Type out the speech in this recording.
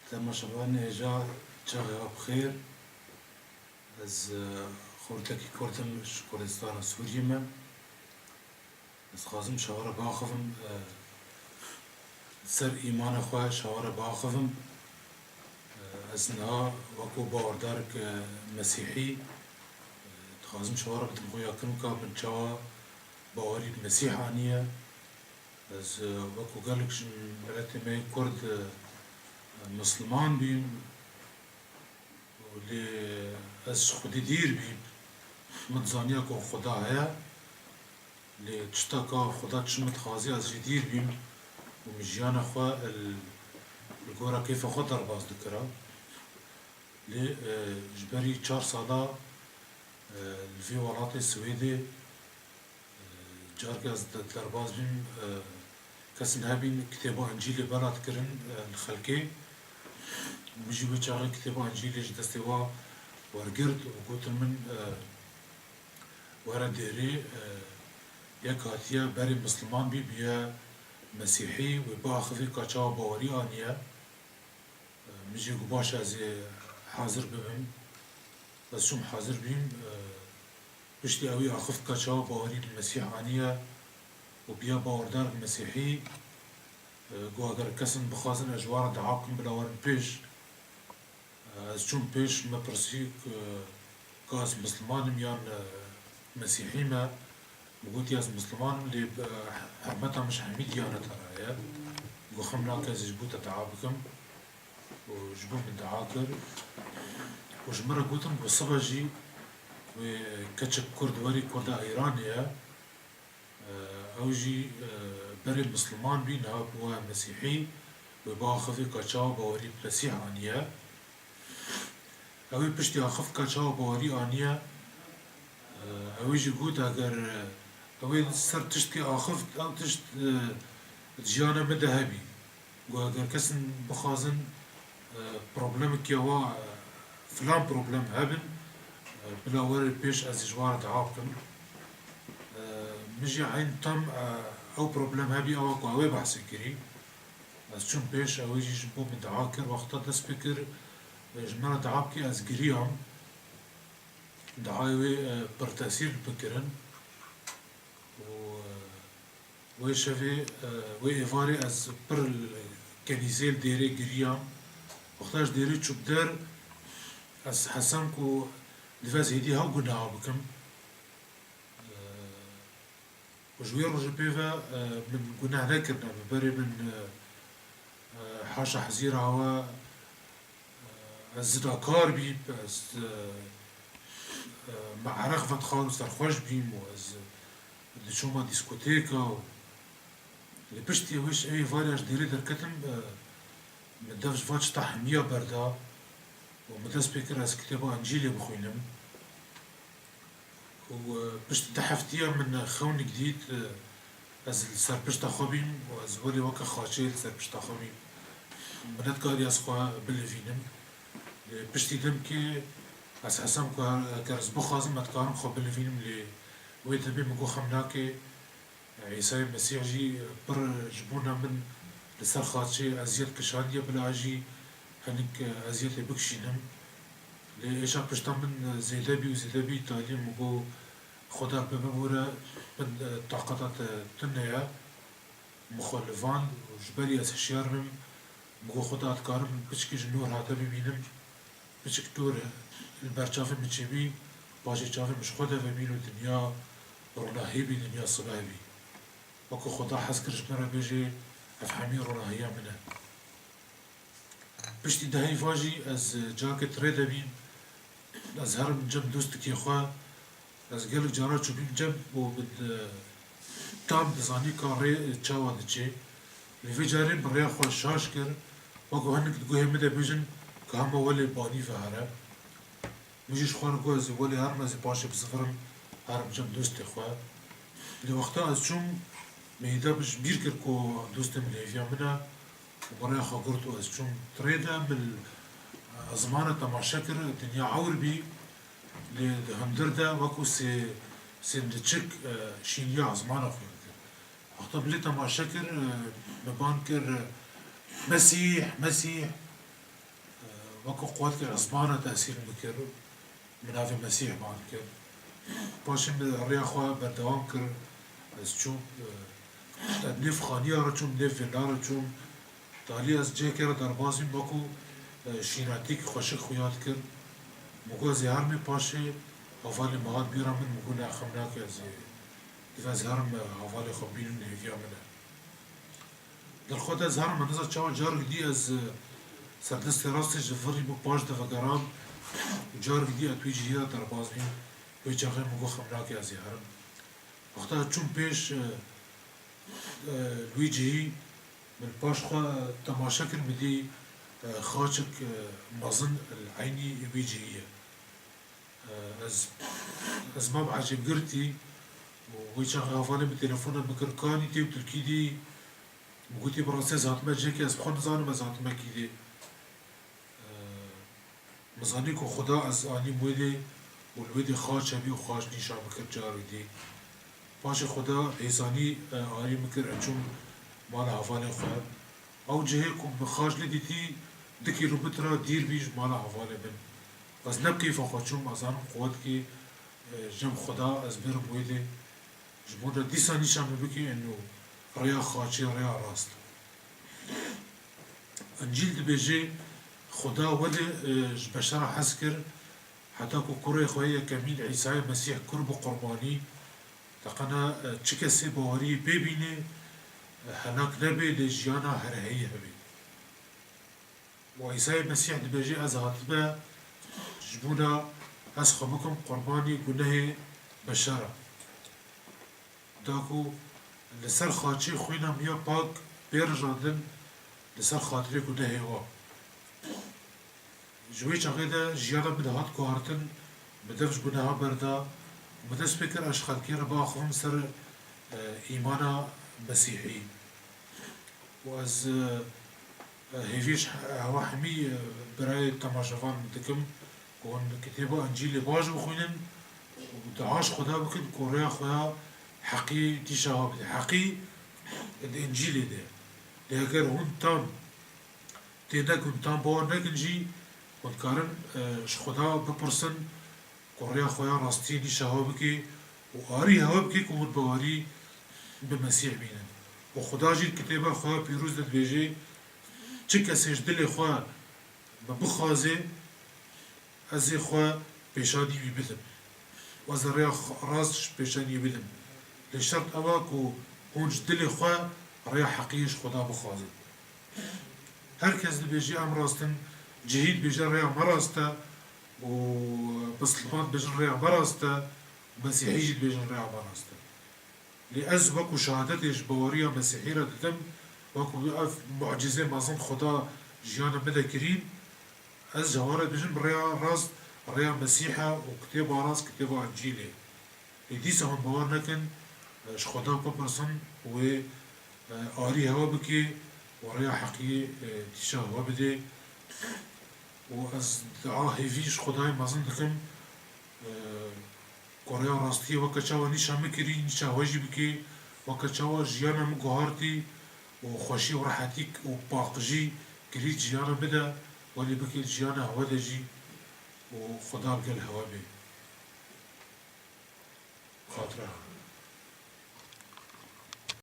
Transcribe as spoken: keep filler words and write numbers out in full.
Temaşevanê hêja, çaxê we bi xêr. Ez, e, xortekî Kurd im, ji Kurdistana Sûriyê me. Ez dixwazim şawara biaxivim, e, ser îmana xwe şawara biaxivim. E, ez niha wekû bawerdarek, e, mesîhî, e, dixwazim şawara bidim xwe ya kirin ka min çawa bawerî bi Mesîh aniye. Ez, e, wekû gelek ji miletê me yê Kurd, e, misliman bîm. Lê ez ji Xwedê dîr bîm. Min dizaniya ku Xuda heye. Lê tişta ka Xuda çi min dixwazî ez jê dîr bîm û min jiyana xwe li, li gora keyfa xwe derbas dikira. Lê, e, ji berî çar sala, e, li vê welatê Swêdê, e, careke ez de-, derbas bîm, e, kesên hebîn kitêba Encîlê bela dikirin, e, li xelkê. Min jî wê çaxê kitêba Encîlê ji destê wa wergirt û gotin min, e, were dêrê, e, yek hatiye berê misliman bî, bûye mesîhî, wê biaxivê ka çawa bawerî aniye. Min jî got, baş e, ez ê hazir bibim. Ez çûm hazir bîm. Piştî ewî axift ka çawa bawerî bi Mesîh aniye û biya bawerdar bi Mesîhî. Got, eger kesin bixwazin, ez ji wan re dua bikim, bila werin pêş. Ez çûm pêş, me pirsî, ka ez misliman im yan, e, mesîhî me. Min gotî, ez misliman im, lê, e, hurmeta min ji hemî diyaneta re ye. Got, xem nake, ez ê ji bo te dua bikim. Û ji bo min dua kir. Û ji min re gotin, got, sibe jî wê keçek Kurd werî, Kurda Îranê ye. E, ew jî, e, berê misliman bî, niha bûye mesîhî, wê biaxivê ka çawa bawerî bi Mesîh aniye. Ew ê piştî axift ka çawa bawerî aniye. E, ew ê jî got, eger, e, ew ê ser tiştkê axift, ew tişt, e, di jiyana min de hebî. Got, eger kesin bixwazin, e, problemekî ya wa, e, filan problem hebin, e, bila were pêş, ez ê ji wan re dua bikim. E, min jî eyn tam, e, ew problem hebî, ewa ku ew ê behsê kirî. Ez çûm pêş, ew ê jî ji bo min dua kir. Wexta dest pê kir, e, ji min re dua bikî, ez giriyam. Duayê wê, e, pir tesîr bikirin. Û, e, Wê şevê, e, wê êvarê ez pir li kenîzê li dêrê giriyam. Wexta ji dêrê çûm der, ez hesam ku divê ez hêdî hew guneha bikim. E, û ji wê rojê pê ve, e, min guneh nekirine, bi berê min, e, e, haşa hezîra we, Ez zinakar bîm, ez, e, e, me ereq vedixwar û serxweş bîm û ez diçûma dîskotêka û lê piştî ew ê ji êvarê ez ji dêrê derketim, e, min dev ji van tişta hemiya berda û min dest pê kir ez kitêba Encîlê bixwînim. Û, e, piştî du heftiya min xewnik dît, e, ez li ser pişta xwe bîm û ez welê weke xaçê li ser pişta xwe bîm. Min nedikarî ez xwe bilivînim. Lê piştî demkê ez hesam ku her, eger ez bixwazim, ez dikarim xwe bilivînim, lê wê demê min got xem nake. Îsayê Mesîh jî pir ji bona min li ser xaçê eziyet kişandiye, bila ez jî hinek eziyetê bikişînim. Lê êşa pişta min zêde bî û zêde bî, taliyê min got, Xweda bi min bûre, min taqeta te tune ye. Min xwe livand û ji berî ez hişyar bim, min got, Xweda dikarim piçkî ji nûr hate bibînim. Piçik dûr li ber çavê min çêbî, paşê çavê min ji xwe de vebîn û dinya ronahî bî, dinya sibeh bî. Weke Xweda hez kir ji min re bêjê, ev hemî ronahiya min e. Piştî dehê va jî ez carkê di rê de bîm, ez herim cem dostikê xwe, Ez gelek cara çûbîm cem û min, e, tam dizanî ka rê çawa diçê. Lê vê carê min rêya xwe şaş kir. Wek ku hinek di guhê min de bêjin ka hema welê banî ve here. Min jî ji xwe re got, ez ê welê herim, ez ê paşê bizivirim, herim cem dostê xwe. Lê wexta ez çûm, min hêdî ji bîr kir ku dostê min hêviya min e. Û bi rêya xwe girt û ez çûm tirê de, min, e, ziman re temaşe kir, dinya ewr bî, lê di hundir de wekû sê-, sêndiçik, e, şîniya zimana xwe dikir. Wexta min lê temaşe kir, e, min ban kir, e, Mesîh, Mesîh. Wekî quwet kir, ez bana tesîr bikir, min navê Mesîh ban kir. Paşê min rêya xwe berdewam kir, ez çûm, e, nêv xaniya re çûm, nêv vêla re çûm. Talî ez cihekê re derbas bîm, wekî, e, şînetîk xweşik xuya dikir. Min got, ez ê herimê. Paşê hevalê min hat bîra min, min got, ne, xem nake, ez ê, divê ez herim, e, hevalê xwe bînim, hêviya min e. Dilxwe de ez herim, niza çawa, carek dî ez, e, ser destê rastê ji vir bû paş de vegeram û carek dî ez wî cihî re derbas bîm. Wê çaxê min got, xem nake, ez ê herim. Wexta çûm pêş, e, e, li wî cihî, min paş xwe temaşe kir, min dî, e, xaçek, e, mezin li eynî wî cihî ye. E, ez, ez mam ecêbgirtî û wê çaxê hevalê min telefona min kir, kanî tê û tu li kî dî? Min gotî, bi rastî ez hatime cihekê, ez bi xwe nizanim ez hatime kî dê. E, Min zanî ku Xuda ez anîm wê dê û li wê dê xaç hebî û xaç nîşan min kir carek dî. Paşê Xuda hêsanî, e, arî min kir, ez çûm mala hevalê xwe. Ew cihê ku min xaç nedîtî, du kîlometre dîr bî ji mala hevalê min. Ez ne bi keyfa xwe çûm, ez zanim quwetkî, e, cem Xuda ez birim wê dê. Ji bo de dîsa nîşan min bike eno rêya xaçê, rêya rast. Încîl dibêje, Xuda welê, e, ji beşera hez kir, heta ku kurê xwe yekemîn Îsayê Mesîh kir bi qurbanî, teqene, e, çi kesê baweriyê pê bîne, e, helak nebe, lê jiyana herheyî hebe. Û Îsayê Mesîh dibêje, ez hatime ji bona ez xwe bikim qurbanî gunehê beşera. Da ku li ser xaçê xwîna min ya pak bê rijandin li ser xatirê gunehê wan. Ji wê çaxê de jiyana min de hat guhartin, min dev ji guneha berda û min dest pê kir ez ji xelkê re biaxivim ser, e, îmana Mesîhî. Û ez, e, hêvî ji hewa hemî, e, birayê temaşevan dikim ku hûn kitêba Încîlê baş bixwînin û dua ji Xuda bikin ku rêya xwe ya heqî dîşa we bide. Heqî di Încîlê de. Lê eger hûn tam tê nekin, tam bawer nekin jî, hûn dikarin, e, ji Xuda bipirsin ku rêya xwe ya rastiyê nîşa hewe bike û arî hewe bike ku hûn bawerî bi Mesîh bînin. Û Xuda jî di kitêba xwe ya pîroz de dibêje, çi kesê ji dilê xwe min bixwaze, ez ê xwe pêşanî wî bidim. Û ez ê rêya xwe rast ji pêşanî wî bidim. Lê şert ew e ku hûn ji dilê xwe rêya heqiyê ji Xuda bixwazin. Her kes dibêje em rast in, cihî dibêje rêya me rast e û misilman dibêjin rêya me rast e û mesîhî jî dibêjin rêya me rast e. Lê ez wekû şehadetê ji baweriya Mesîhî re didim, wekû ev mucîzê mezin Xuda jiyana min de kirîn, ez ji hewa re dibêjim, rêya rast rêya Mesîh e û kitêba rast kitêba Încîlê. Lê dîsa hûn bawer nekin, e, ji Xuda bipirsin, wê, e, arî hewe bike û rêya heqiyê, e, dîşa hewe bide. Û ez dua hêvî ji Xwedayê mezin dikim, e, ku rêya rastiyê weke çawa nîşa min kirî, nîşa we jî bike, weke çawa jiyana min guhartî û xweşî û rehetî û paqijî kirî jiyana min de, welê bike jiyana hewe de jî û Xweda bi gel hewe be. Xatira hewe.